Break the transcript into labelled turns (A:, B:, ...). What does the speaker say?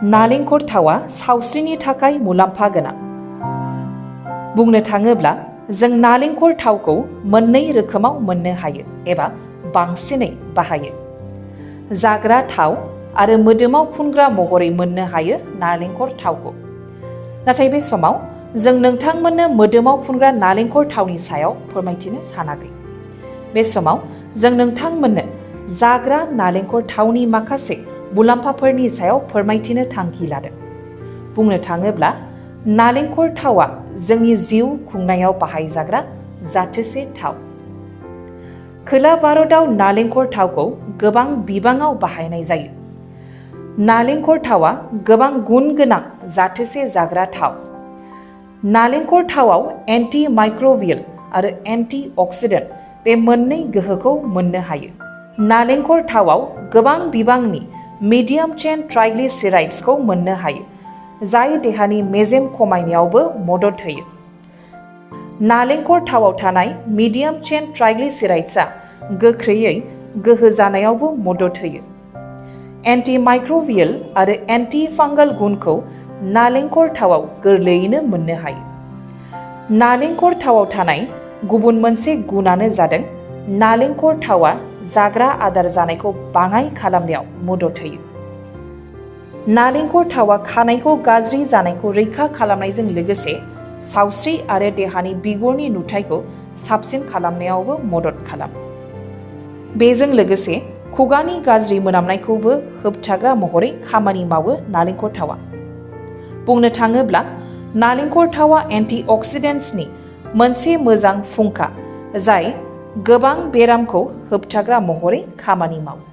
A: नालेंखर थावा सावस्रिनि थाखाय मुलाम्फा गोनां। बुंनो थाङोब्ला जों नालेंखर थावखौ मोननै रोखोमाव मोननो हायो एबा बांसिनै बाहायो। जाग्रा थाव आरो मोदोमाव फुनग्रा महरै मोननो हायो नालेंखर थावखौ। नाथाय बे समाव जों नोंथांमोननो मोदोमाव फुनग्रा नालेंखर थावनि सायाव फोरमायथिनो सानाखै। बे समाव जों नोंथांमोननो जाग्रा नालेंखर थावनि माखासे मुलाम्फाफोरनि सायाव फोरमायथिनो थांखि लादों। बुंनो थाङोब्ला नालेंखर थावा जोंनि जिउ खुंनायाव बाहायजाग्रा जाथोसे थाव। खोला भारतआव नालेंखर थावखौ गोबां बिबाङाव बाहायनाय जायो। नालेंखर थावा गोबां गुन गोनां जाथोसे जाग्रा थाव। नालेंखर थावाव एन्टि माइक्रोबियेल आरो एन्टि अक्सिडेन्ट बे मोननै गोहोखौ मोननो हायो। नालेंखर थावाव गोबां बिबांनि मिडियाम चेन ट्राइग्लिसेराइड्सखौ मोननो हायो, जाय देहानि मेजेम खमायनायावबो मदद होयो। नालेंखर थावाव थानाय मिडियाम चेन ट्राइग्लिसेराइड्सआ गोख्रैयै गोहो जानायावबो मदद होयो। एन्टि माइक्रोबियेल आरो एन्टि फांगल गुनखौ नालेंखर थावाव गोरलैयैनो मोननो हायो। नालेंखर थावाव थानाय गुबुन मोनसे गुनानो जादों नालेंखर थावा जाग्रा आदार जानायखौ बाङाइ खालामनायाव मदद होयो। नालेंखर थावा खानाइखौ गाज्रि जानायखौ रैखा खालामनायजों लोगोसे सावस्रि आरो देहानि बिगुरनि नुथायखौ साबसिन खालामनायावबो मदद खालामो। बेजों लोगोसे खुगानि गाज्रि मोनामनायखौबो होबथाग्रा महरै खामानि मावो नालेंखर थावा। बुंनो थाङोब्ला नालेंखर थावा एन्टि अक्सिडेन्ट्सनि मोनसे मोजां फुंखा, जाय गोबां बेरामखौ होबथाग्रा महरै खामानि मावो।